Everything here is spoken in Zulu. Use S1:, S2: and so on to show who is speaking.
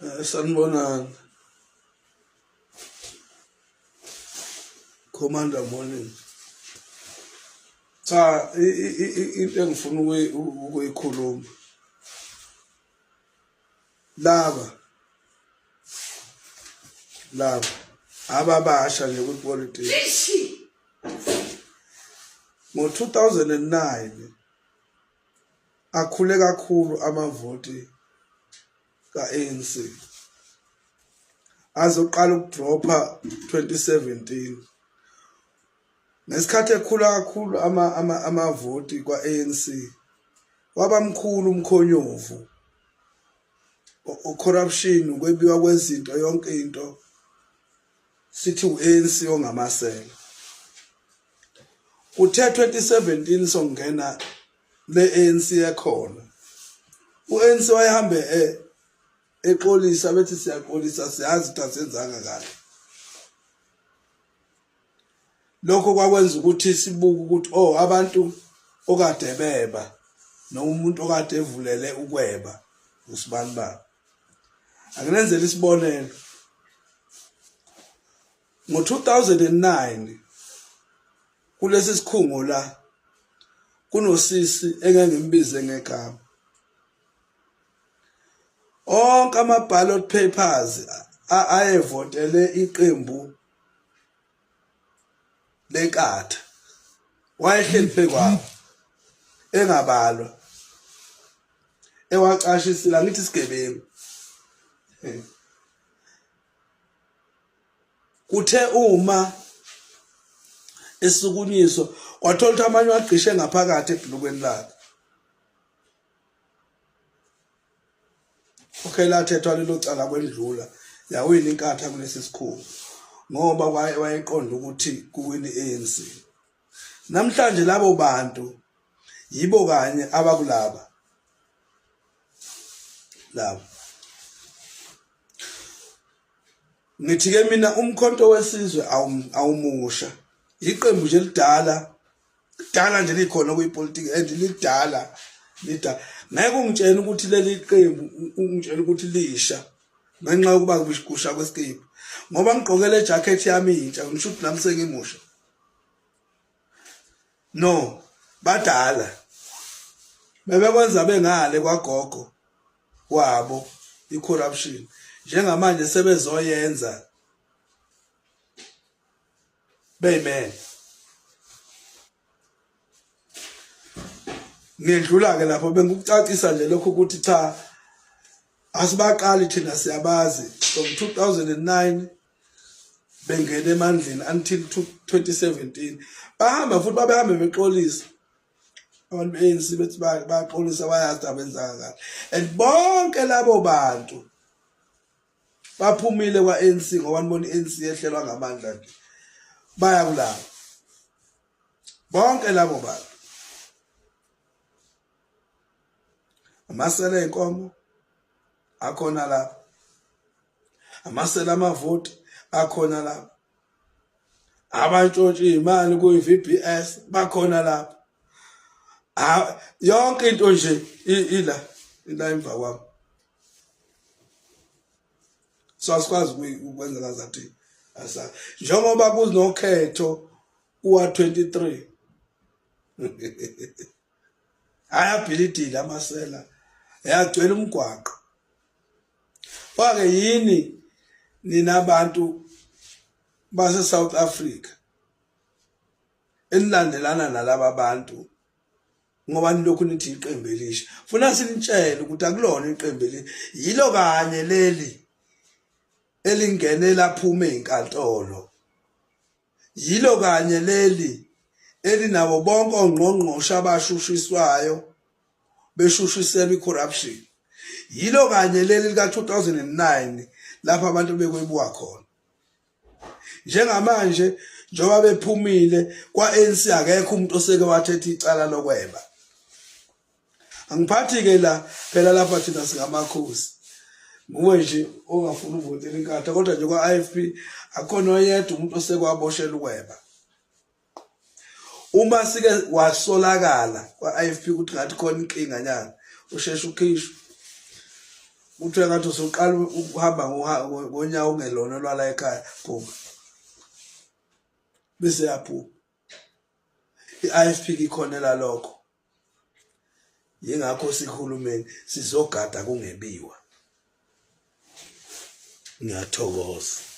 S1: Sanibonani. Commander morning. Cha into engifuna ukuyikhuluma. Laba laba ababasha nje kwipolitiki. Ngo-2009 akhule kakhulu amavoti ka-ANC azoqala ukudropha 2017 ngesikhathi ekhula kakhulu amavoti kwa-ANC wabamkhulu umkhonyovu corruption ukwebiwa kwezinto yonke into sithi u-ANC ongamasela kuthe 2017 songena le ANC ekhona u-ANC wayehambe e, exolisa bethi siyaxolisa siyazi ukuthi asenzanga kahle lokho kwakwenza ukuthi sibuke ukuthi oh abantu okade beba noma umuntu okade evulele ukweba usibani bani akunenzela isibonelo ngo-2009 kulesi sikhungo la kunosisi engeke ngimbize ngegama onke ama-ballot papers ayevotele iqembu lenkatha wayehleli phekwabo engabalwa ewacashisile angithi isigebengu Kuthe uma esukunyiswa kwathola ukuthi amanye wagqishe ngaphakathi ebhulukweni lakhe. Okay lathethwa lelo cala kwendlula yawina inkatha kulesi sikhungo ngoba wayeqonda ukuthi kuwina i-ANC. Namhlanje labo bantu yibo kanye abakulaba labo Ngithi ke mina umkhonto wesizwe awumusha. Iqembu nje lidala dala nje likhona kuyipolitiki and lidala lidala. Ngeke ungitshele ukuthi leli qembu ungitshele ukuthi lisha ngenxa yokuba kusha kwesikibha. Ngoba ngigqoke le jacket yami intsha ngisho ukuthi nami sengimusha. No, badala. Bebekwenza bengale kwagogo. wabo i-corruption njengamanje sebezoyenza beyimele ngiyedlula ke lapho bengikucacisa nje lokho ukuthi cha asibaqali thina siyabazi from 2009 bengena emandleni until 2017 bahamba futhi babehambe bexolisa abantu be-ANC bethi baxolisa bayazi abenzanga kahle and bonke labo bantu baphumile kwa-ANC ngoba nibona i-ANC yehlelwa ngamandla nje baya kulabo bonke labo bantu amasela ey'nkomo akhona lapho amasela amavoti akhona lapho abantshontsha iy'mali kuyi-VBS bakhona lapho yonke into nje ila ila emva kwami so asikwazi ukwenza ngazathi asa njengoba kunokhetho uwa-23 ayabhilidile amasela yagcwele umgwaqo Kwake yini nina bantu base South Africa enilandelana nalaba bantu ngoba nilokhu nithi iqembu elisha funa sinitshele ukuthi akulona iqembu eli yilo kanye leli elingene laphuma ezinkantolo yilo kanye leli elinabo bonke ongqongqoshe abashushiswayo beshushiselwa i-corruption yilo kanye leli lika-2009 lapho abantu bekwebuwa khona njengamanje njengoba bephumile kwa-ANC akekho umuntu oseke wathetha icala lokweba angiphathi-ke la phela lapha thina singamakhosi nguwe nje ongafuni uvotela inkatha kodwa nje kwa-IFP akhona oyedwa umuntu osekwaboshela ukweba uma sike wasolakala kwa-IFP ukuthi ngathi khona inkinga nyana usheshe ukhishwe. Kuthiwe ngathi usuqala ukuhamba ngonyawo ungelona olwala ekhaya, phuma. Bese yaphuma. I-IFP ikhonela lokho. Yingakho sikhulumeni sizogada kungebiwa. Ngiyathokoza.